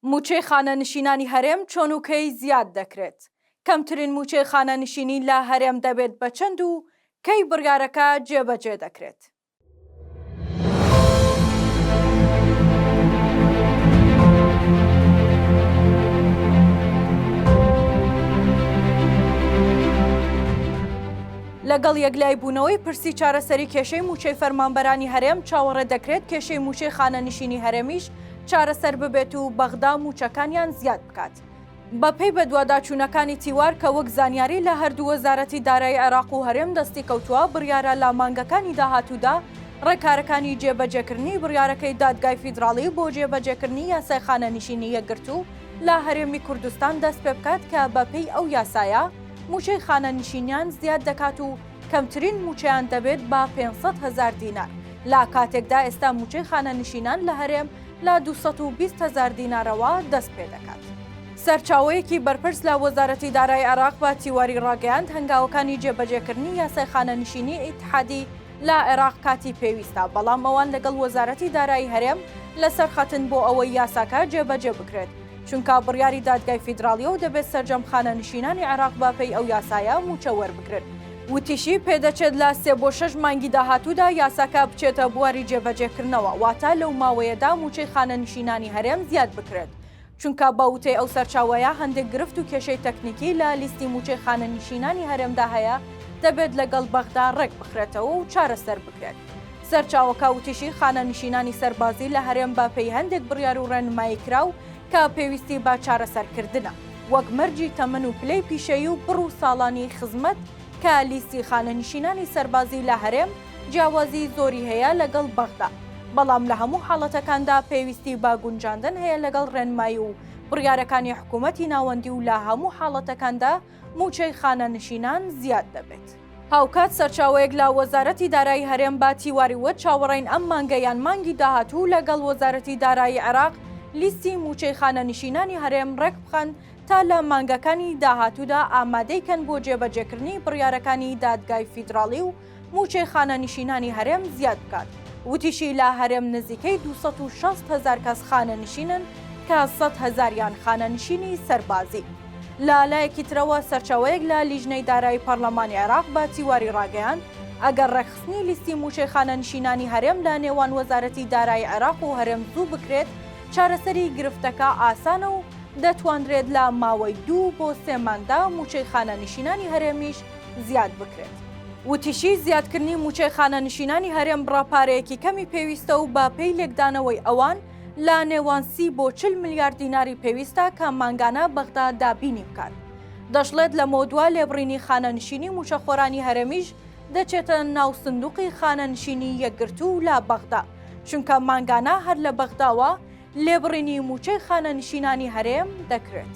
مووچەی خانەنشینانی هەرێم چۆن و کەی زیاد دەکرێت؟ کەمترین مووچەی خانەنشینی لە هەرێم دەبێت بە چەند و کەی بڕیارەکە جێبەجێ دەکرێت؟ لەگەڵ یەکلایبوونەوەی پرسی چارەسەری کێشەی مووچەی فەرمانبەرانی هەرێم، چاوەڕێ دەکرێت کێشەی مووچەی خانەنشینی هەرێمیش چارەسەر ببێت و بەغدا مووچەکانیان زیاد بکات. بەپێی بەدواداچوونەکانی تیوار کە وەک زانیاری لە هەردوو وەزارەتی دارایی عێراق و هەرێم دەستی کەوتووە، بڕیارە لە مانگەکانی داهاتوودا ڕێکارەکانی جێبەجێکردنی بڕیارەکەی دادگای فیدراڵی بۆ جێبەجێکردنی یاسای خانەنشینی یەکگرتوو لە هەرێمی کوردستان دەستپێبکات کە بەپێی ئەو یاسایە مووچەی خانەنشینیان زیاد دەکات و کەمترین مووچەیان دەبێت بە 500 هەزار دینار لە کاتێکدا ئێستا مووچەی خانەنشینان لە هەرێم لە 220 هەزار دینارەوە دەست پێدەکات. سەرچاوەیەکی بەرپرس لە وەزارەتی دارایی عێراق بە تیواری ڕاگەیاند، هەنگاوەکانی جێبەجێکردنی یاسای خانەنشینی ئیتحادی لە عێراق کاتی پێویستە، بەڵام ئەوان لەگەڵ وەزارەتی دارایی هەرێم لەسەر خەتن بۆ ئەوەی یاساکە جێبەجێ بکرێت، چونکە بڕیاری دادگای فیدراڵیە و دەبێت سەرجەم خانەنشینانی عێراق بە پێی ئەو یاسایە مووچە وەربگرن. وتیشی، پێدەچێت لە سێ بۆ شەش مانگی داهاتوودا یاساکە بچێتە بواری جێبەجێکردنەوە، واتە لەو ماوەیەدا مووچەی خانەنشینانی هەرێم زیاد بکرێت، چونکە بە وتەی ئەو سەرچاوەیە هەندێک گرفت و کێشەی تەکنیکی لە لیستی مووچەی خانەنشینانی هەرێمدا هەیە دەبێت لەگەڵ بەغدا ڕێکبخرێتەوە و چارەسەر بکرێت. سەرچاوەکە وتیشی، خانەنشینانی سەربازی لە هەرێم بە پێی هەندێک بڕیار و ڕێنمایی کراو کە پێویستی بە چارەسەرکردنە، وەک مەرجی تەمەن و پلەی پیشەیی و بڕ و ساڵانی خزمەت کە لیستی خانەنشینانی سەربازی لە هەرێم جیاوازی زۆری هەیە لەگەڵ بەغدا، بەڵام لە هەموو حاڵەتەکاندا پێویستی بە گونجاندن هەیە لەگەڵ ڕێنمایی و بڕیارەکانی حکوومەتی ناوەندی و لە هەموو حاڵەتەکاندا مووچەی خانەنشینان زیاد دەبێت. هاوکات سەرچاوەیەک لە وەزارەتی دارایی هەرێم بە تیواری وت، چاوەڕێین ئەم مانگە یان مانگی داهاتوو لەگەڵ وەزارەتی دارایی عێراق لیستی مووچەی خانەنشینانی هەرێم ڕێکبخەن تا لە مانگەکانی داهاتوودا ئامادەی کەن بۆ جێبەجێکردنی بڕیارەکانی دادگای فیدراڵی و مووچەی خانەنشینانی هەرێم زیاد بکات. وتیشی لە هەرێم نزیکەی 260 هەزار کەس خانەنشینن کە 100 هەزاریان خانەنشینی سەربازین. لە لایەکی ترەوە سەرچاوەیەک لە لیژنەی دارایی پەرلەمانی عێراق بە تیواری ڕاگەیاند، ئەگەر ڕێکخستنی لیستی مووچەی خانەنشینانی هەرێم لە نێوان وەزارەتی دارایی عێراق و هەرێم زوو بکرێت، چارەسەری گرفتەکە ئاسانە و دەتوانرێت لە ماوەی دوو بۆ سێ مانگدا مووچەی خانەنشینانی هەرێمیش زیاد بکرێت. وتیشی، زیادکردنی مووچەی خانەنشینانی هەرێم بڕە پارەیەکی کەمی پێویستە و بە پێی لێکدانەوەی ئەوان لە نێوان 30 بۆ 40 ملیار دیناری پێویستە کە مانگانە بەغدا دابینی بکات. دەشڵێت لەمەودوا لێبڕینی خانەنشینی مووچەخۆرانی هەرێمیش دەچێتە ناو سندوقی خانەنشینی یەکگرتوو لە بەغدا، چونکە مانگانە هەر لە بەغداوە لێبڕینی مووچەی خانەنشینانی هەرێم دەکرێت.